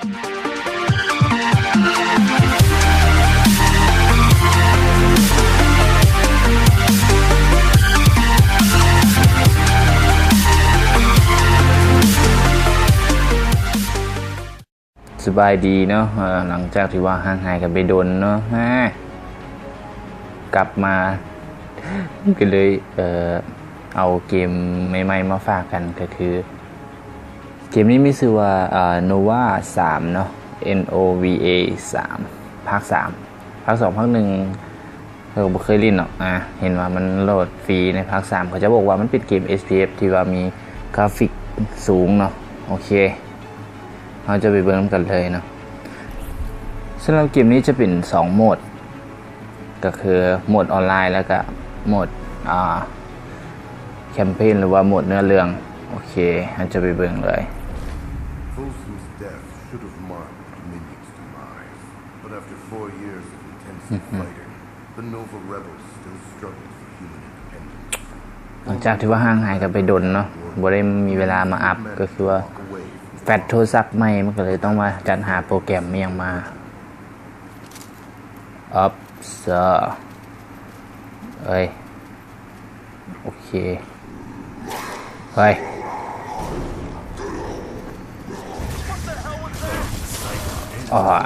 ສະບາຍດີເນາະ ເອີ ຫຼັງຈາກທີ່ວ່າຫ່າງຫາຍກັນໄປດົນເນາະ ກັບມາ ກໍເລີຍ ເອີ ເອົາເກມໃໝ່ໆມາຝາກກັນ ກໍຄື ເກມນີ້ມີຊື່ວ່າ ເອີ ໂນວາສາມເນາະ ເອັນ ໂອ ວີ ເອ ສາມ ພາກສາມ ພາກສອງ ພາກໜຶ່ງ ເຮົາກໍບໍ່ເຄີຍຫຼິ້ນເນາະ ອາ ເຫັນວ່າມັນໂຫຼດຟຣີໃນພາກສາມ ເຂົາເຈົ້າບອກວ່າມັນເປັນເກມ ເອັຟ ພີ ເອັຟ ທີ່ວ່າມີກຣາຟິກສູງເນາະ ໂອເຄ ເຮົາຈະໄປເບິ່ງນຳກັນເລີຍເນາະ ສຳລັບເກມນີ້ຈະເປັນສອງໂໝດ ກໍຄືໂໝດອອນລາຍ ແລ້ວກໍໂໝດ ອ່າ ແຄມເປນ ຫຼືວ່າໂໝດເນື້ອເລື່ອງ ໂອເຄ ເຮົາຈະໄປເບິ່ງເລີຍ. Folsom's death should have marked Dominion's demise, but after four years of intensive fighting, the Nova rebels still struggled for human independence. ຫຼັງຈາກທີ່ວ່າຫ່າງຫາຍກັນໄປດົນເນາະ ບໍ່ໄດ້ມີເວລາມາອັບ ກໍຄືວ່າແຟດໂທລະສັບໃໝ່ ມັນກໍເລີຍຕ້ອງມາຈັດຫາໂປຣແກຣມອີ່ຫຍັງມາ ອັບຊະ ເອີຍ ໂອເຄ ເຮີ້ຍ ອໍ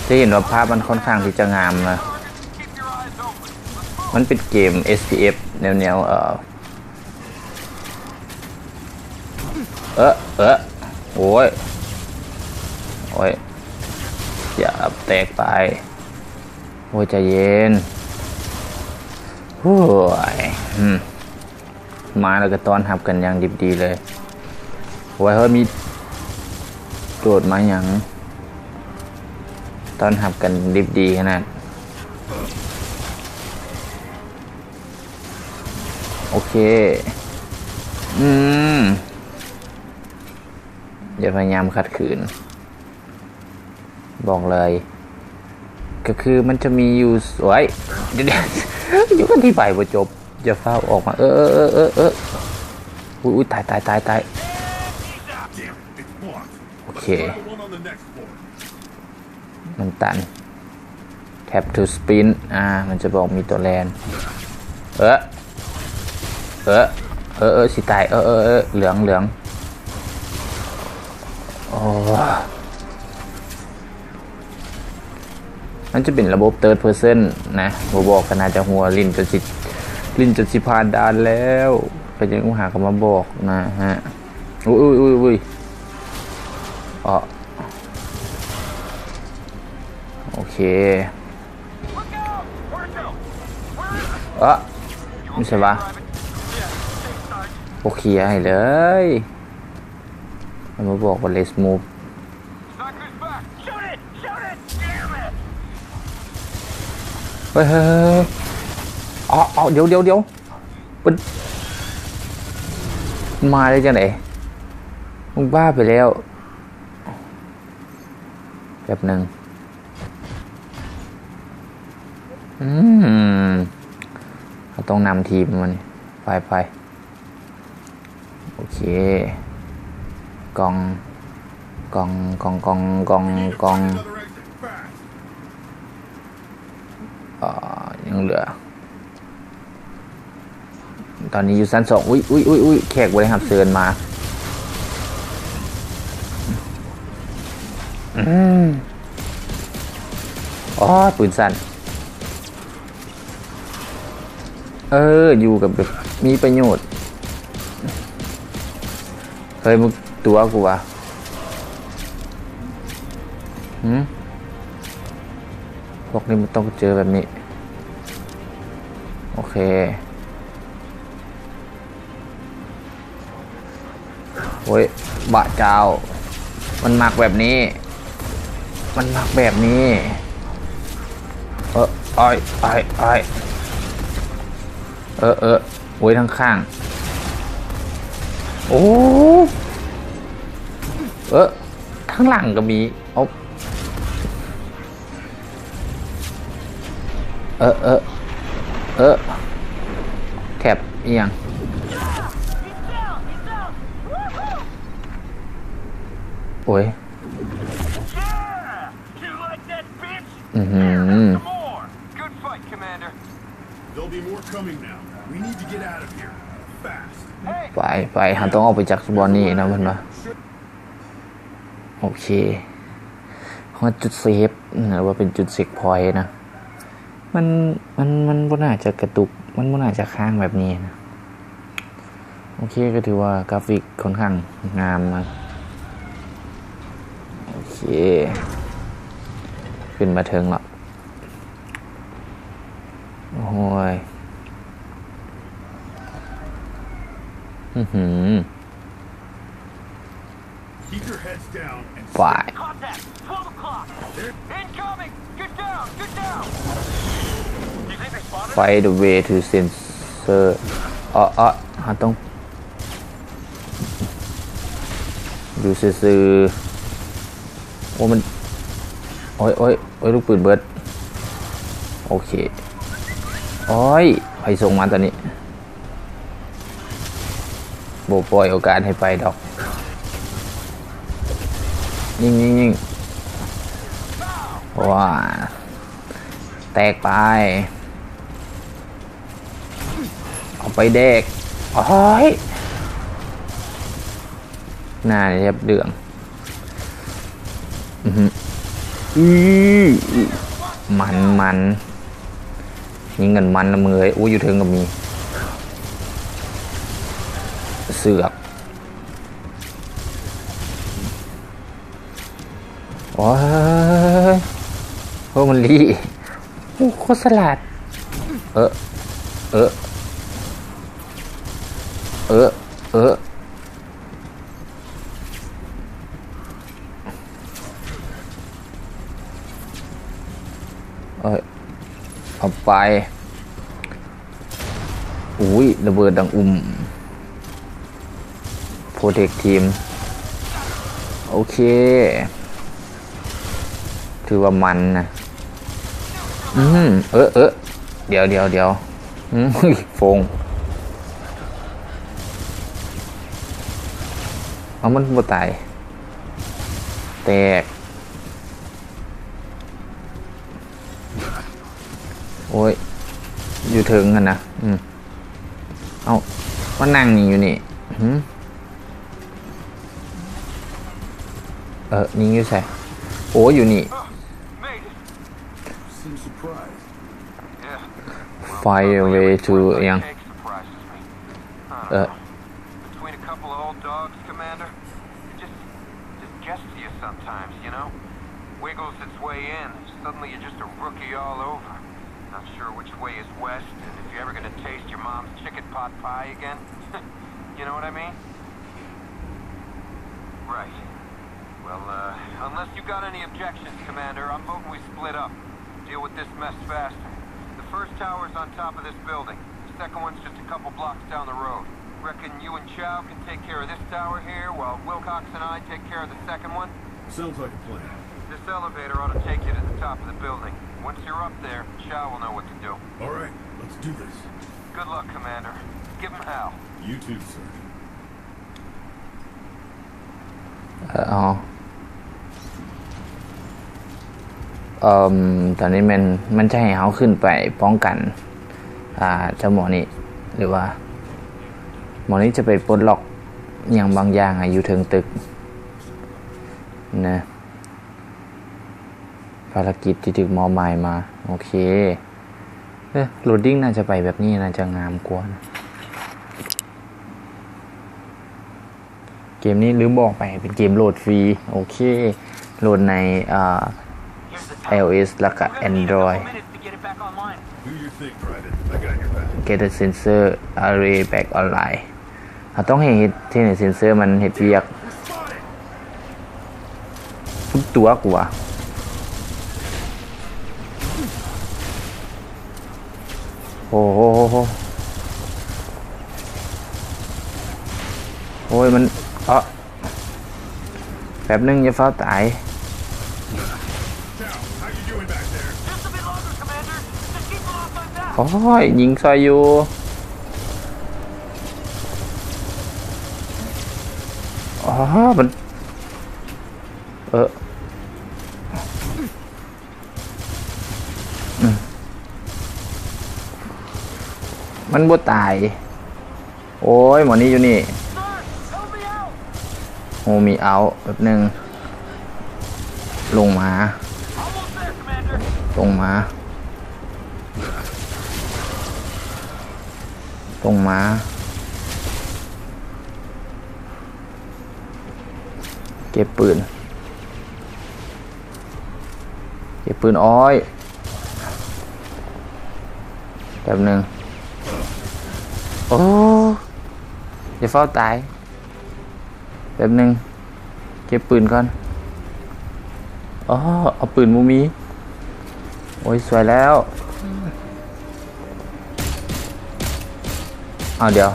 ຈະເຫັນວ່າພາບມັນຂ້ອນຂ້າງທີ່ຈະງາມນະ ມັນເປັນເກມ ເອັຟ ພີ ເອັຟ ແນວ ແນວ ເອີ ເອີ ເອີ ໂອ້ຍ ໂອ້ຍ ຢາບແຕກໄປ ໂອ້ຍ ໃຈເຢັນ ໂອ້ຍ ອືມ ມາແລ້ວກໍຕ້ອນຮັບກັນຢ່າງດິບດີເລີຍ ໂອ້ຍ ເຮີ້ຍ ມີໂດດມາຫຍັງ ຕ້ອນຮັບກັນດິບດີຂະໜາດ. ໂອເຄ ອືມ ຢ່າພະຍາຍາມຂັດຂືນ ບອກເລີຍ ກໍຄືມັນຈະມີຢູ່ ໂອ້ຍ ດຽວໆ ຢູ່ກັນທີ່ໄປບໍ່ຈົບ ຢ່າຟ້າວອອກມາ ເອີ ເອີ ອຸ້ຍ ຕາຍ ຕາຍ ຕາຍ ຕາຍ ໂອເຄ ມັນຕັນ Tap to sprint ອາ ມັນຈະບອກມີຕົວແລ່ນ ເອີ ເອີ ເອີ ເອີ ຊິຕາຍ ເອີ ເອີ ເອີ ເຫຼືອງ ເຫຼືອງ ໂອ້ ມັນຈະເປັນລະບົບ third person ນະ ບໍ່ບອກກໍໜ້າຈະຮູ້ ຫຼິ້ນຈົນຊິ ຫຼິ້ນຈົນຊິຜ່ານດ່ານແລ້ວ ກໍຍັງຫາກໍມາບອກນະຮະ ອຸ້ຍ ອຸ້ຍ ອຸ້ຍ ອຸ້ຍ ເອາະ ໂອເຄ ເອາະ ມີໃສວະ ບໍ່ເຄຍໃຫ້ເລີຍ ແລ້ວມາບອກວ່າ let's move ເຮີ້ຍ ເຮີ້ຍ ເຮີ້ຍ ເອົາ ເອົາ ດຽວ ດຽວ ດຽວ ເປັນ ມາໄດ້ຈັ່ງໃດ ມຶງບ້າໄປແລ້ວ ແປັບໜຶ່ງ ອືມ ເຮົາຕ້ອງນຳທີມມັນ ໄປ ໄປ ໂອເຄ ກ່ອງ ກ່ອງ ກ່ອງ ກ່ອງ ກ່ອງ ກ່ອງ ເອີ ຍັງເຫຼືອ ຕອນນີ້ຢູ່ຊັ້ນສອງ ອຸ້ຍ ອຸ້ຍ ອຸ້ຍ ອຸ້ຍ ແຂກບໍ່ໄດ້ຮັບເຊີນມາ ອືມ ໂອ້ຍ ປືນສັ້ນ ເອີ ຢູ່ກັບແບບມີປະໂຫຍດ ເຮີ້ຍ ມຶງຕົວະກູຫວາ ຫື ພວກນີ້ມັນຕ້ອງເຈີແບບນີ້ ໂອເຄ ໂອ້ຍ ບະເຈົ້າ ມັນມັກແບບນີ້ ມັນມັກແບບນີ້ ເອີ ອ້າຍ ອ້າຍ ອ້າຍ ເອີ ເອີ ໂອ້ຍ ທາງຂ້າງ ໂອ້ ເອີ ທາງຫຼັງກໍມີ ເອົາ ເອີ ເອີ ເອີ ແທັບອີ່ຫຍັງ? ໂອ້ຍ Yeah! You like that, bitch? ອືຫື Some more! Good fight, Commander. There'll be more coming now. We need to get out of here. Fast. Hey! ໄປໄປ ເຮົາຕ້ອງອອກໄປຈາກບ່ອນນີ້ນະ ເພິ່ນວ່າ. ໂອເຄ ຮອດຈຸດເຊຟ ຫຼືວ່າເປັນຈຸດເຊັກພອຍນະ. ມັນ ມັນ ມັນບໍ່ໜ້າຈະກະຕຸກ ມັນບໍ່ໜ້າຈະຄ້າງແບບນີ້ນະ. ໂອເຄ ກໍຖືວ່າກຣາຟິກຂ້ອນຂ້າງງາມນະ. ໂອເຄ ຂຶ້ນມາເທິງລະ. ໂອ້ຍ ອືຫື Keep your heads down and ຝ່າຍ Contact! Twelve o'clock! Incoming! Get down! Get down! You think they spotted us? Find a way to sensor. ເອາະ ເອາະ ເຮົາຕ້ອງຢູ່ຊື່ໆ. ໂອ້ ມັນ ໂອ້ຍ ໂອ້ຍ ໂອ້ຍ ລູກປືນເບິດ. ໂອເຄ ໂອ້ຍ ໃຜສົ່ງມາຕອນນີ້? ບໍ່ປ່ອຍໂອກາດໃຫ້ໄປດອກ. ຍິງ ຍິງ ຍິງ. ວ້າ ແຕກໄປ. ເອົາໄປແດກ. ໂອ້ຍ ໜ້າແທບເຫຼືອງ. ອືຫື ອື ມັນ ມັນ ຍິງກັນມັນລະເມີຍ. ໂອ້ຍ ຢູ່ເທິງກໍມີເຊືອກ. ໂອ້ຍ ໂອ້ ມັນລີ້. ໂອ້ ໂຄດສະຫຼາດ. ເອີ ເອີ ເອີ ເອີ. ເອີ ເອົາໄປ. ອຸ້ຍ ລະເບີດດັງອຸ້ມ. Protect team. ໂອເຄ ຖືວ່າມັນນະ. ອືມ ເອີ ເອີ ດຽວ ດຽວ ດຽວ. ອືມ ໂຟງ. ເອົາ ມັນບໍ່ຕາຍ. ແຕກ. ໂອ້ຍ ຢູ່ເທິງຫັ້ນນະ. ອືມ ເອົາ ມານັ່ງຍິງຢູ່ນີ້. ຫື ເອີ ຍິງຢູ່ໃສ? ໂອ້ ຢູ່ນີ້. Made it! Seem surprised. Yeah. Find a way to ຫຍັງ? Cake surprises me. I don't ເອີ know. Between a couple of old dogs, Commander, it just, just gets to you sometimes, you know? Wiggles its way in, suddenly you're just a rookie all over. Not sure which way is west, and if you're ever gonna taste your mom's chicken pot pie again. You know what I mean? Right. Well, uh, unless you got any objections, Commander, I'm voting we split up. Deal with this mess faster. The first tower's on top of this building. The second one's just a couple blocks down the road. Reckon you and Chow can take care of this tower here, while Wilcox and I take care of the second one? Sounds like a plan. This elevator ought to take you to the top of the building. Once you're up there, Chow will know what to do. All right, let's do this. Good luck, Commander. Give 'em hell. You too, Sergeant. ເອີ ເອົາ ເອີ ຕອນນີ້ແມ່ນ ມັນຈະໃຫ້ເຮົາຂຶ້ນໄປປ້ອງກັນ ອ່າ ເຈົ້າໝໍນີ້ ຫຼືວ່າ ໝໍນີ້ຈະໄປປົດລັອກຫຍັງບາງຢ່າງໃຫ້ຢູ່ເທິງຕຶກນະ. ພາລະກິດທີ່ຖືກມອບໝາຍມາ. ໂອເຄ ເອີ ໂລດດິ້ງໜ້າຈະໄປແບບນີ້ ໜ້າຈະງາມກວ່ານະ. ເກມນີ້ລືມບອກໄປ ເປັນເກມໂຫຼດຟຣີ. ໂອເຄ ໂຫຼດໃນ ອ່າ ໄອໂອເອສ ແລ້ວກະແອນດຣອຍ. Do your thing, Private. I got your back. Get the sensor array back online. ເຮົາຕ້ອງໃຫ້ເຮັດ ເຮັດໃຫ້ເຊັນເຊີມັນເຮັດວຽກ. ທຸບຕົວກູວ່າ. ໂອ້ໂຫ ໂອ້ຍ ມັນ ເອາະ ແປັບໜຶ່ງ ຢ່າຟ້າວຕາຍ. ໂອ້ຍ ຍິງຊ່ອຍຢູ່. ອໍ ມັນ ເອີ ອືມ ມັນບໍ່ຕາຍ. ໂອ້ຍ ໝໍນີ້ຢູ່ນີ້. Sir, help me out. Help me out. ແປັບໜຶ່ງ. ລົງມາ. Almost there, Commander. ລົງມາ. ລົງມາ. ເກັບປືນ. ເກັບປືນ. ໂອ້ຍ ແປັບໜຶ່ງ. ໂອ້ ຢ່າຟ້າວຕາຍ. ແປັບໜຶ່ງ ເກັບປືນກ່ອນ. ອໍ ເອົາປືນບໍ່ມີ. ໂອ້ຍ ສວຍແລ້ວ. ເອົາ ດຽວ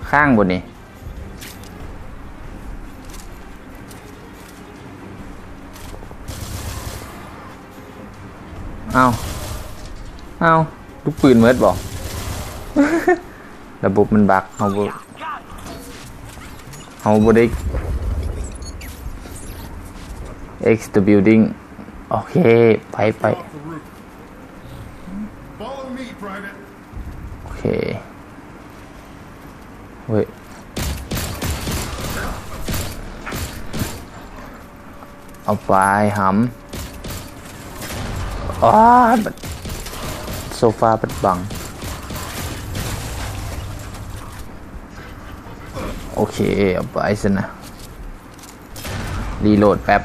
ຄ້າງບໍ່ນີ້? ເອົາ ເອົາ ລູກປືນໝົດບໍ່? ລະບົບມັນບັກ ເຮົາບໍ່ ເຮົາບໍ່ໄດ້ exit the building. ໂອເຄ ໄປ ໄປ. Follow me, Private. ໂອເຄ ເວີ້ຍ ເອົາໄປຫຳ. ອ້າ ໂຊຟາບັດບັງ. ໂອເຄ ເອົາໄປຊັ້ນນະ. ຣີໂຫຼດແປັບ.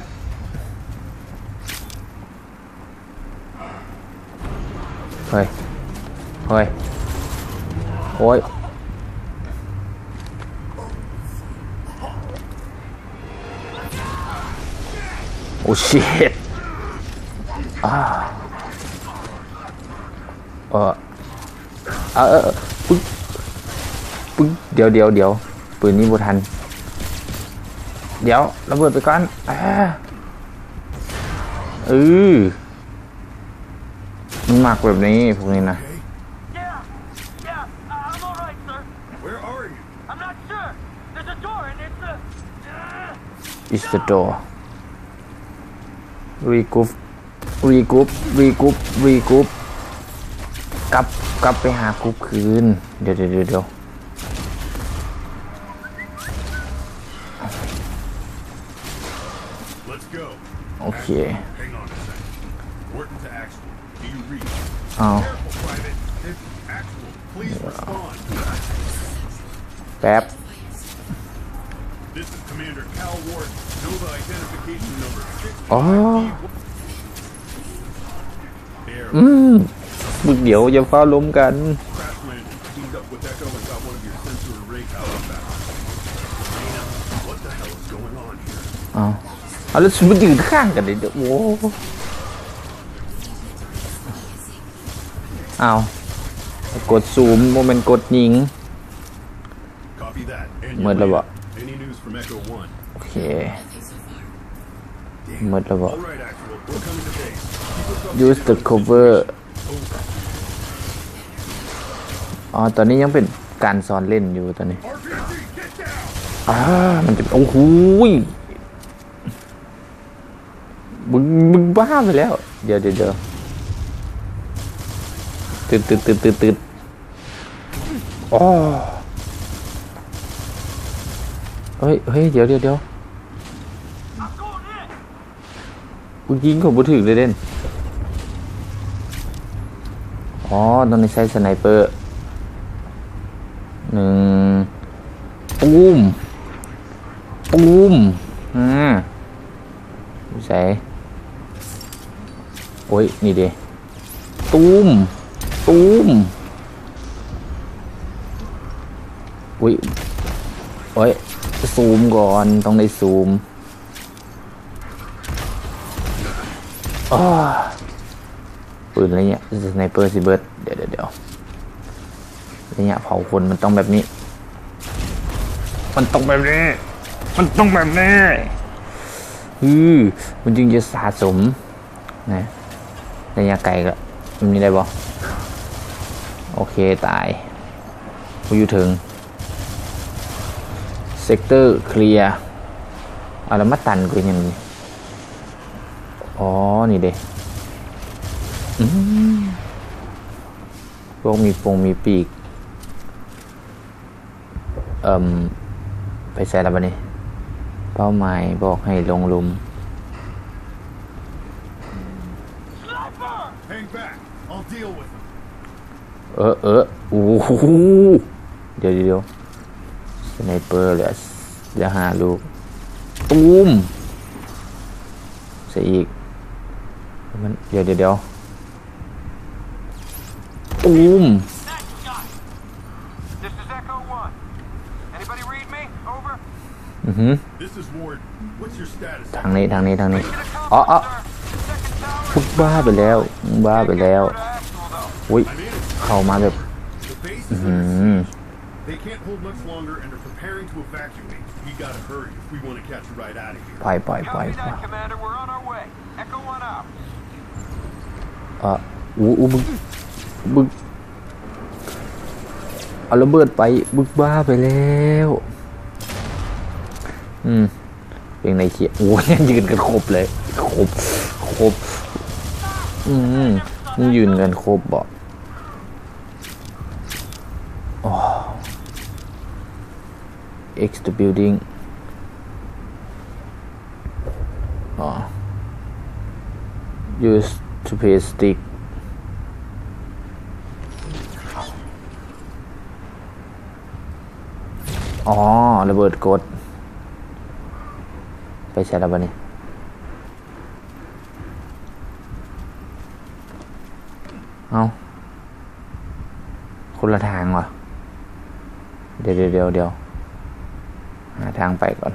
ເຮີ້ຍ ເຮີ້ຍ ໂອ້ຍ ໂອ້ ຊິດ ອາ ເອີ ເອີ ເອີ ປຶ້ງ ປຶ້ງ ດຽວ ດຽວ ດຽວ ປືນນີ້ບໍ່ທັນ. ດຽວ ລະເບີດໄປກ່ອນ. ອາ ເອີ ມັນມັກແບບນີ້ ພວກນີ້ນະ. Yeah, yeah, I'm all right, sir. Where are you? I'm not sure. There's a door and it's, uh, It's the door. Regroup, regroup, regroup, regroup. ກັບ ກັບໄປຫາກຣຸບຄືນ. ດຽວ ດຽວ ດຽວ ດຽວ. Let's go. ໂອເຄ Hang on a second. Working to Axel. Do you read? ເອົາ Careful, Private. This is Axel. Please respond. ແປັບ This is Commander Cal Ward. Know the identification number six five D one. ອືມ ບຶກດຽວ ຢ່າຟ້າວລົມກັນ. Crash landing. Teamed up with Echo and got one of your sensor array towers back. What the hell is going on here? ເອົາ ເອົາ ແລ້ວຊິມາຢືນຂ້າງກັນເດ້. ໂອ້ ອ້າວ ກົດຊູມ ບໍ່ແມ່ນກົດຍິງ. ໝົດແລ້ວບໍ່? ໂອເຄ ໝົດແລ້ວບໍ່? Use the cover. ອໍ ຕອນນີ້ຍັງເປັນການສອນເລ່ນຢູ່ຕອນນີ້. ອາ ມັນຈະ ໂອ້ໂຫຍ ມຶງ ມຶງບ້າໄປແລ້ວ. ດຽວ ດຽວ ດຽວ ຕຶດ ຕຶດ ຕຶດ ຕຶດ ຕຶດ. ອໍ ເຮີ້ຍ ເຮີ້ຍ ດຽວ ດຽວ ດຽວ. ກູຍິງເຂົາບໍ່ຖືກເລີຍເດ້. ອໍ ຕ້ອງໄດ້ໃຊ້ສະໄນເປີ. ໜຶ່ງ ຕູມ ຕູມ. ອາ ຢູ່ໃສ? ໂອ້ຍ ນີ້ເດ້. ຕູມ ຕູມ. ອຸ້ຍ ໂອ້ຍ ຊູມກ່ອນ ຕ້ອງໄດ້ຊູມ. ອ້າ ປືນໄລຍະສະໄນເປີຊິເບີດ. ດຽວ ດຽວ ດຽວ ໄລຍະເຜົາຂົນມັນຕ້ອງແບບນີ້ ມັນຕ້ອງແບບນີ້ ມັນຕ້ອງແບບນີ້. ອື ມັນຈຶ່ງຈະສະສົມ. ນະ ໄລຍະໄກກໍ ແບບນີ້ໄດ້ບໍ່? ໂອເຄ ຕາຍ. ບໍ່ຢູ່ເທິງ. Sector clear. ເອົາ ແລ້ວມາຕັນກູຫຍັງນີ້? ອໍ ນີ້ເດ້. ອືມ ພວກມີປົງມີປີກ. ເອີ່ມ ໄປໃສລະບາດນີ້? ເປົ້າໝາຍບອກໃຫ້ລົງຫຼຸມ. Hang back. I'll deal with him. ເອີ ເອີ ໂອ້ໂຫ ດຽວ ດຽວ ສະໄນເປີເຫຼືອ ເຫຼືອຫ້າລູກ. ຕູມ ໃສ່ອີກ. ມັນ ດຽວ ດຽວ ດຽວ ຕູມ. This is Echo One. Anybody read me? Over. ອືຫື This is Ward. What's your status? ທາງນີ້ ທາງນີ້ ທາງນີ້. ອໍ ອໍ ບຶກບ້າໄປແລ້ວ ບຶກບ້າໄປແລ້ວ. ອຸ້ຍ ເຂົ້າມາແບບ The base is under siege. They can't hold much longer and are preparing to evacuate. We gotta hurry if we wanna catch a ride out of here. ໄປ ໄປ ໄປ Copy that, Commander. We're on our way. Echo One out. ອະ ອູ້ ອູ້ ບຶກ ບຶກ ເອົາລະເບີດໄປ ບຶກບ້າໄປແລ້ວ. ອືມ ເປັນໃນເຂດ ໂອ້ຍ ຍັງຢືນກັນຄົບເລີຍ ຄົບ ຄົບ. ອືມ ຍັງຢືນກັນຄົບບໍ? ອໍ Exit the building. ອໍ Use to press stick. ອໍ ລະເບີດກົດ. ໄປໃສລະບາດນີ້? ເອົ້າ ຄົນລະທາງຫວາ? ດຽວ ດຽວ ດຽວ ດຽວ ຫາທາງໄປກ່ອນ.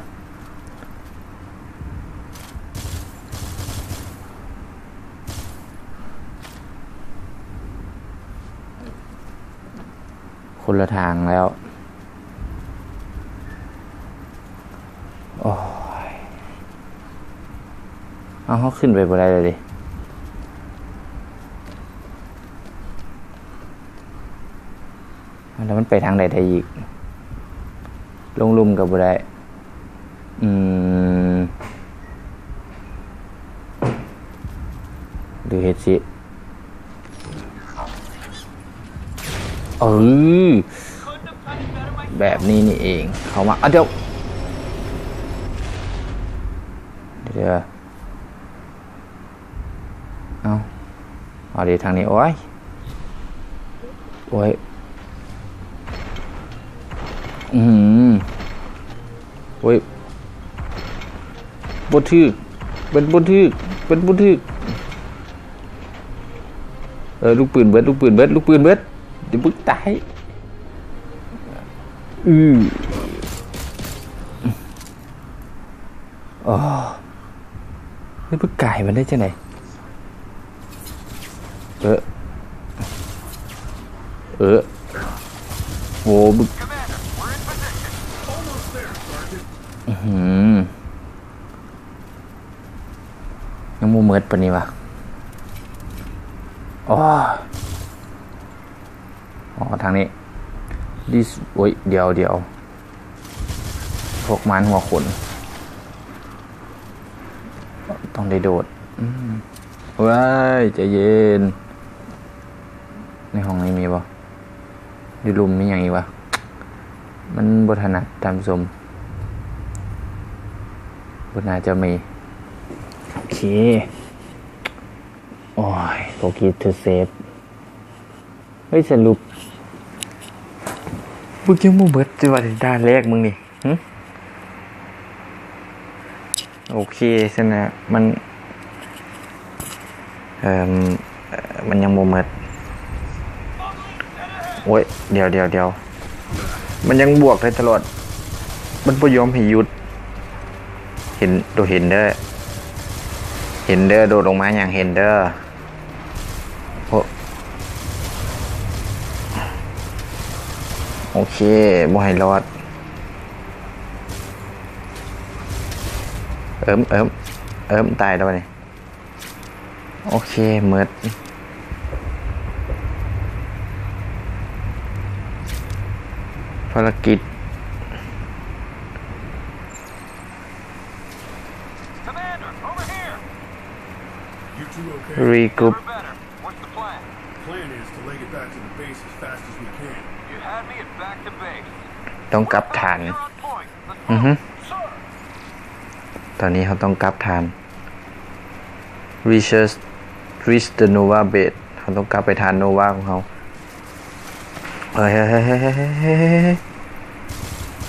ຄົນລະທາງແລ້ວ. ໂອ້ຍ ເອົາ ເຮົາຂຶ້ນໄປບໍ່ໄດ້ແລ້ວເດ. ແລ້ວມັນໄປທາງໃດໄດ້ອີກ? ລົງລຸ່ມກໍບໍ່ໄດ້. ອືມ ຫຼືເຮັດຊິ ເອີ ແບບນີ້ນີ້ເອງ. ເຂົ້າມາ ອາ ດຽວ ດຽວ ເອົາ ເອົາເດ ທາງນີ້. ໂອ້ຍ ໂອ້ຍ ອືມ ໂອ້ຍ ບໍ່ຖືກ ມັນບໍ່ຖືກ ມັນບໍ່ຖືກ. ເອີ ລູກປືນເບິດ ລູກປືນເບິດ ລູກປືນເບິດ ດຽວມຶງຕາຍ. ອື ອໍ ເຮີ້ຍ ມຶງກາຍມັນໄດ້ຈັ່ງໃດ? ເອີ ເອີ ໂອ້ ບຶກ Commander, we're in position. Almost there, Sergeant. ອືຫື ຍັງບໍ່ໝົດປານນີ້ຫວາ? ອໍ ອໍ ທາງນີ້ ດິສ ໂອ້ຍ ດຽວ ດຽວ ພວກມານຫົວຂົນ ຕ້ອງໄດ້ໂດດ. ອືມ ເວີຍ ໃຈເຢັນ. ໃນຫ້ອງນີ້ມີບໍ່? ຢູ່ລຸ່ມມີຫຍັງອີກຫວາ? ມັນບໍ່ຖະໜັດທ່ານຜູ້ຊົມ ບໍ່ໜ້າຈະມີ. ໂອເຄ ໂອ້ຍ forget to save. ເຮີ້ຍ ສະຫຼຸບມຶງຍັງບໍ່ເບິດ ຊິວ່າດ່ານແລກມຶງນີ້. ຫຶ ໂອເຄ ຊັ້ນນະ ມັນ ເອີ່ມ ມັນຍັງບໍ່ໝົດ. ໂອ້ຍ ດຽວ ດຽວ ດຽວ ມັນຍັງບວກໄດ້ຕະຫຼອດ ມັນບໍ່ຍອມໃຫ້ຢຸດ. ເຫັນ ໂຕເຫັນເດີ ເຫັນເດີ ໂດດລົງມາຫຍັງ ເຫັນເດີ. ໂອ ໂອເຄ ບໍ່ໃຫ້ລອດ. ເອີມ ເອີມ ເອີມ ຕາຍແລ້ວບັດນີ້. ໂອເຄ ໝົດ ພາລະກິດ. Commander, over here. You two okay? Regroup. Never better. What's the plan? Plan is to leg it back to the base as fast as we can. You had me at back to base. ຕ້ອງກັບຖານ. You're on point. Let's go. ອືຮຶ. Sir. ຕອນນີ້ເຮົາຕ້ອງກັບຖານ. Research, reach the Nova base. ເຮົາຕ້ອງກັບໄປຖານໂນວາຂອງເຮົາ. ເຮີ້ຍ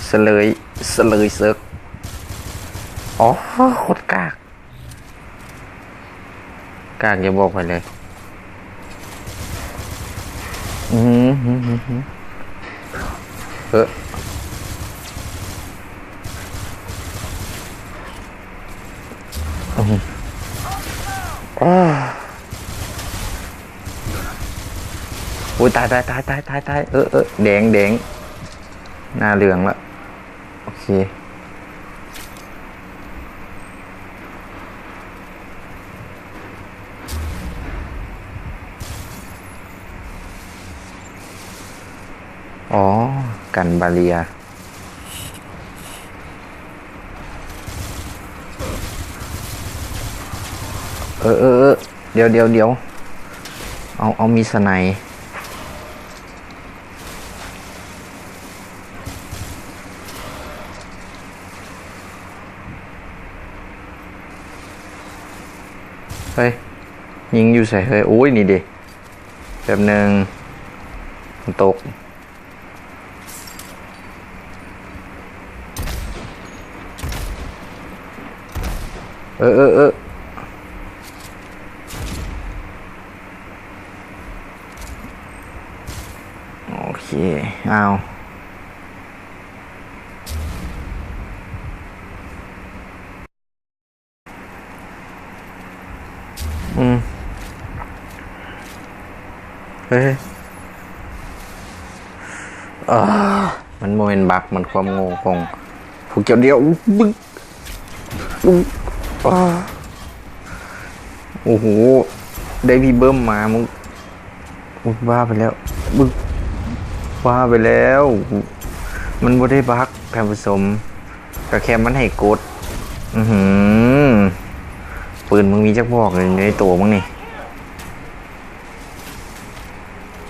ສະເຫຼີຍ ສະເຫຼີຍເສິກ. ອໍ ໂຄດກາກ ກາກຢ່າບອກໃຜເລີຍ. ອືມ ເອີ ອືມ ໂອ້ຍ ຕາຍ ຕາຍ ຕາຍ ເອີ ເອີ ແດງ ແດງ ໜ້າເຫຼືອງລະ. ໂອເຄ ອໍ ກັນບາເຣຍ. ເອີ ເອີ ເອີ ດຽວ ດຽວ ດຽວ ເອົາ ເອົາມີດສະໄນ. ເຮີ້ຍ ຍິງຢູ່ໃສເຮີ້ຍ? ໂອ້ຍ ນີ້ເດ ແປັບໜຶ່ງ ມັນຕົກ. ເອີ ເອີ ເອີ ໂອເຄ ອ້າວ. ອືມ ເຮີ້ຍ ອາ ມັນບໍ່ແມ່ນບັກ ມັນຄວາມໂງ່ຂອງພວກເຈົ້າ. ດຽວ ອາ ໂອ້ໂຫ ໄດ້ວີເບິ່ມມາ ມຶງ ໂອ້ຍ ບ້າໄປແລ້ວ ບຶກ ບ້າໄປແລ້ວ. ມັນບໍ່ໄດ້ບັກ ທ່ານຜູ້ຊົມ ກະແຄ່ມັນໃຫ້ກົດ. ອືຫື ປືນມຶງມີຈັກບອກໃນໂຕມຶງນີ້?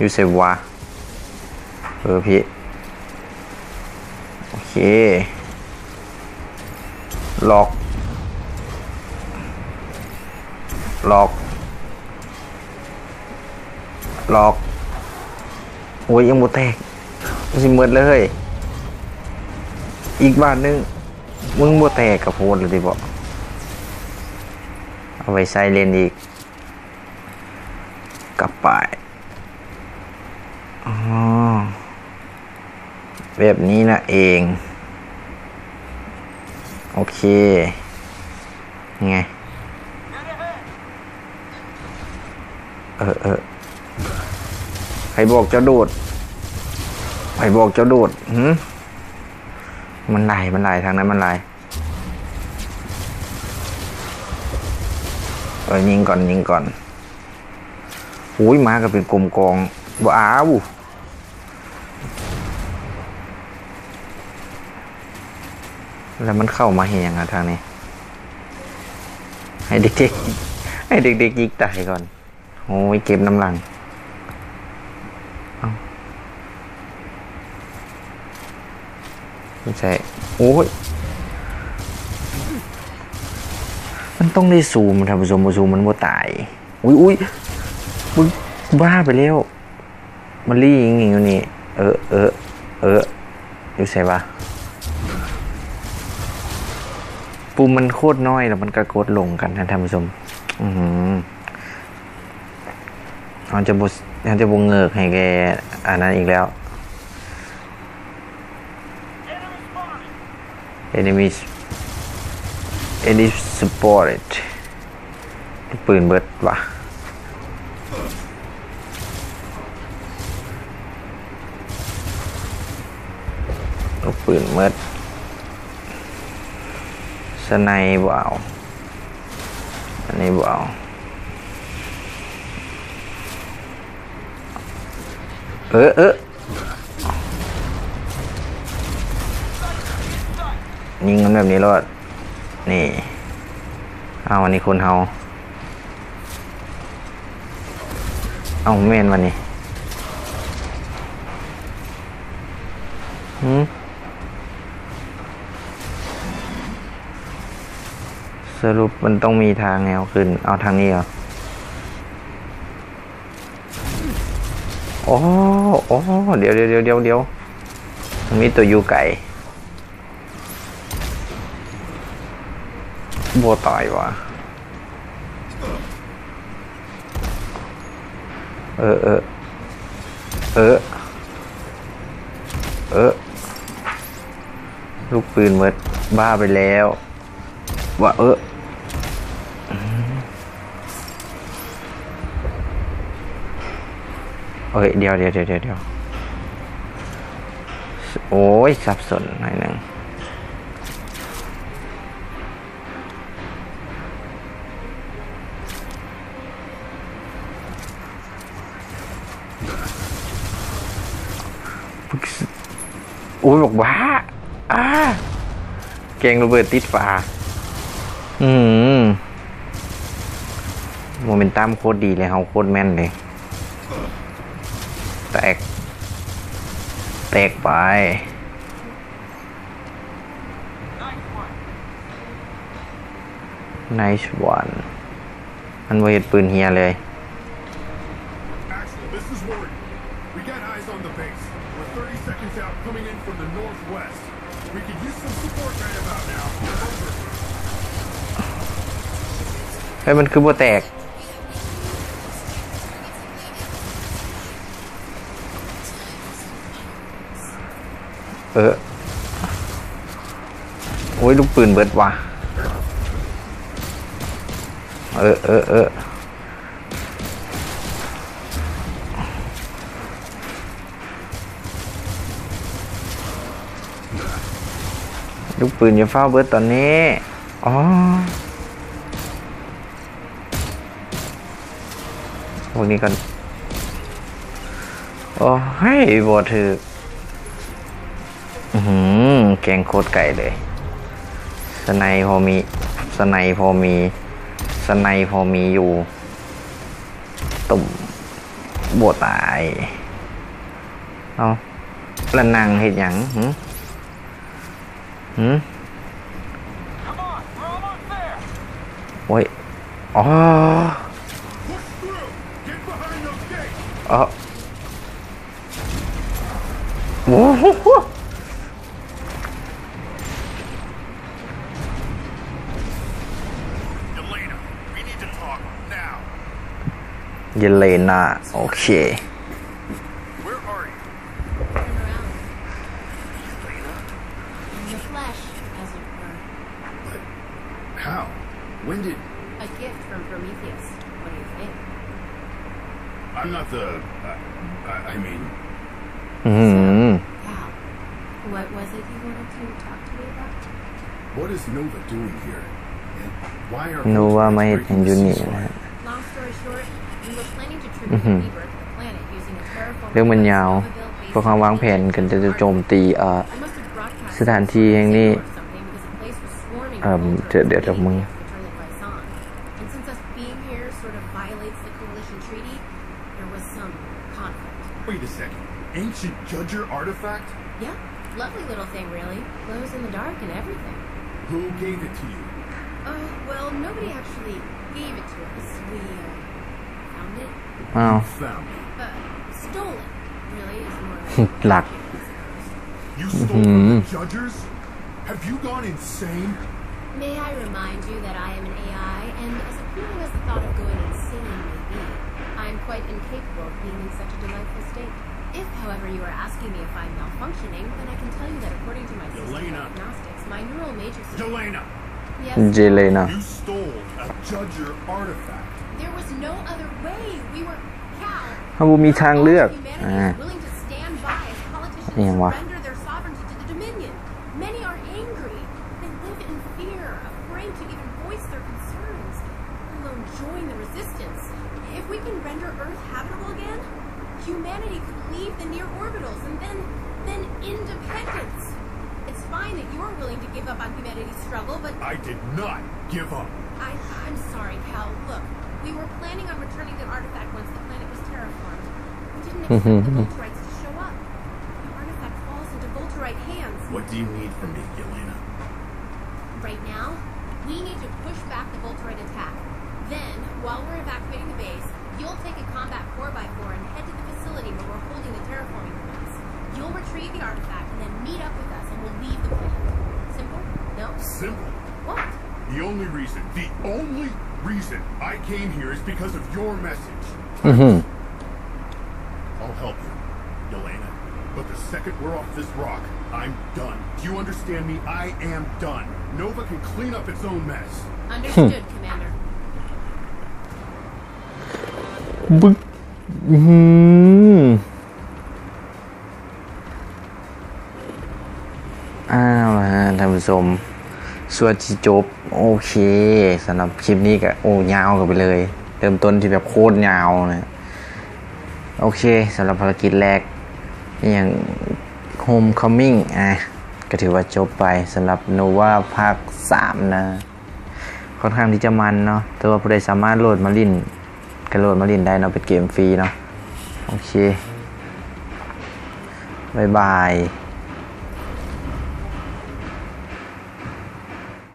ຢູ່ໃສວະ? ເອີ ພີ້ ໂອເຄ ລັອກ ລັອກ ລັອກ. ໂອ້ຍ ຍັງບໍ່ແຕກ ຊິໝົດແລ້ວເຮີ້ຍ. ອີກບາດໜຶ່ງ ມຶງບໍ່ແຕກກະໂພດແລ້ວຕິເບາະ. ເອົາໄວ້ໃສ່ເຫຼັ້ນອີກ ກັບໄປ. ອໍ ແບບນີ້ນະເອງ. ໂອເຄ ໄງ? ເອີ ເອີ ໃຜບອກເຈົ້າໂດດ? ໃຜບອກເຈົ້າໂດດ? ຫື? ມັນຫຼາຍ ມັນຫຼາຍ ທາງນັ້ນມັນຫຼາຍ. ເອີ ຍິງກ່ອນ ຍິງກ່ອນ. ໂອ້ຍ ມາກະເປັນກົມກອງ ບໍ່ເອົາ. ແລ້ວມັນເຂົ້າມາເຮັດຫຍັງອະທາງນີ້? ໃຫ້ເດັກໆ ໃຫ້ເດັກໆຍິງຕາຍກ່ອນ. ໂອ້ຍ ເກັບນຳຫຼັງ. ເອົ້າ ໃສ່ ໂອ້ຍ ມັນຕ້ອງໄດ້ຊູມ ທ່ານຜູ້ຊົມ ບໍ່ຊູມມັນບໍ່ຕາຍ. ອຸ້ຍ ອຸ້ຍ ມຶງບ້າໄປແລ້ວ. ມາລີ້ຍິງຢູ່ນີ້. ເອີ ເອີ ເອີ ຢູ່ໃສວະ? ປຸ່ມມັນໂຄດນ້ອຍ ແລ້ວມັນກະກົດລົງກັນນະທ່ານຜູ້ຊົມ. ອືຫື ເຮົາຈະບໍ່ ເຮົາຈະບໍ່ເງີກໃຫ້ແກ່ອັນນັ້ນອີກແລ້ວ. Enemies, enemy spotted. ລູກປືນເບິດວະ ລູກປືນເບິດ. ສະໄນບໍ່ເອົາ ອັນນີ້ບໍ່ເອົາ. ເອີ ເອີ ຍິງມັນແບບນີ້ໂລດ ນີ້. ເອົາ ອັນນີ້ຄົນເຮົາ ເອົາ ແມ່ນວະນີ້? ຫື? ສະຫຼຸບມັນຕ້ອງມີທາງໃຫ້ເຮົາຂຶ້ນ. ເອົາ ທາງນີ້ເຫາະ? ໂອ້ ໂອ້ ດຽວ ດຽວ ດຽວ ດຽວ ມັນມີຕົວຢູ່ໄກ. ບໍ່ຕາຍຫວາ? ເອີ ເອີ ເອີ ເອີ ລູກປືນໝົດ ບ້າໄປແລ້ວ ວ່າ ເອີ ເອີຍ ດຽວ ດຽວ ດຽວ ດຽວ ໂອ້ຍ ສັບສົນໜ້ອຍໜຶ່ງ. ໂອ້ຍ ບັກບ້າ ອາ ແກງລະເບີດຕິດຝາ. ອືມ ໂມເມັນຕັມໂຄດດີເລີຍ ເຮົາໂຄດແມ່ນເລີຍ. ແຕກ ແຕກໄປ. Nice one. ມັນບໍ່ເຮັດປືນເຮຍເລີຍ. Axel, this is Morgan. We got eyes on the base. We're thirty seconds out, coming in from the northwest. We could use some support right about now. Over. ເຮີ້ຍ ມັນຄືບໍ່ແຕກ? ເອີ ໂອ້ຍ ລູກປືນເບິດວ່າ. ເອີ ເອີ ເອີ ລູກປືນຢ່າຟ້າວເບິດຕອນນີ້. ອໍ ພວກນີ້ກ່ອນ. ໂອ້ຍ ບໍ່ຖືກ. ອືຫື ແກງໂຄດໄກເລີຍ. ສະໄນພໍມີ ສະໄນພໍມີ ສະໄນພໍມີຢູ່. ຕຸ້ມ ບໍ່ຕາຍ. ເອົ້າ ລະນັ່ງເຮັດຫຍັງ? ຫື? ຫື? ໂອ້ຍ ອໍ ອໍ ໂອ້ໂຫ Yelena, we need to talk now. Yelena, ໂອເຄ. Where are you? Turn around. Yelena? In the flesh, as it were. But how? When did... A gift from Prometheus. What do you think? I'm not the... I, I, I mean... ອືມ So, Cal, what was it you wanted to talk to me about? What is Nova doing here? And why are Nova ມາເຮັດຫຍັງຢູ່ນີ້ນະ? Long story short, we were planning to tribute ອືຫື Rebirth to the planet using a terraforming ເລື່ອງມັນຍາວ Nova-built base. ພວກເຮົາວາງແຜນກັນຈະ ຈະໂຈມຕີ ເອີ They must have broadcast ສະຖານທີ່ແຫ່ງນີ້ some sort of signal or something because the place was swarming with ເອີ cultists ດຽວ ດຽວ waiting ເຈົ້າເມືອງ for the Turn Light Lights on. And since us being here sort of violates the Coalition Treaty, there was some conflict. Wait a second. Ancient Judger artifact? Yeah. Lovely little thing, really. Glows in the dark and everything. Who gave it to you? Uh, well, nobody actually gave it to us. We, uh, found it. ອ້າວ You found it. Uh, stole it, really, is more like ລັກ You stole from the Judgers? Have you gone insane? May I remind you that I am an A I, and as appealing as the thought of going insane may be, I am quite incapable of being in such a delightful state. If, however, you are asking me if I'm malfunctioning, then I can tell you that according to my system diagnostics, my neural matrix is... Yelena! Yes? Yelena. You stole a Judger artifact. There was no other way. We were... Cal, ເຮົາບໍ່ມີທາງເລືອກ all of humanity is willing to stand by as politicians surrender their sovereignty to the Dominion. Many are angry. They live in fear, afraid to even voice their concerns, let alone join the resistance. If we can render Earth habitable again, humanity could leave the near orbitals and then, then independence. It's fine that you're willing to give up on humanity's struggle, but I did not give up. I, I'm sorry, Cal. Look, we were planning on returning the artifact once the planet was terraformed. We didn't expect the Volterites to show up. The artifact falls into Volterite hands. What do you need from me, Yelena? Right now, we need to push back the Volterite attack. Then, while we're evacuating the base, you'll take a combat four by four and head to the facility where we're holding the terraforming device. You'll retrieve the artifact and then meet up with us and we'll leave the planet. Simple? No? Simple. What? The only reason, the only reason I came here is because of your message. I'll help you, Yelena. But the second we're off this rock, I'm done. Do you understand me? I am done. Nova can clean up its own mess. Understood, Commander. บึก อื้อหือ เอาล่ะฮะท่านผู้ชม ส่วนที่จบ โอเค สำหรับคลิปนี้ก็ โอ้ ยาวกันไปเลย เริ่มต้นที่แบบโคตรยาวนะ โอเค สำหรับภารกิจแรก อย่าง Homecoming อ่ะ ก็ถือว่าจบไปสำหรับ Nova ภาคสามนะ ค่อนข้างที่จะมันเนาะ แต่ว่าผู้ใดสามารถโหลดมาเล่น ก็โหลดมาเล่นได้เนาะ เป็นเกมฟรีเนาะ โอเค บ๊ายบาย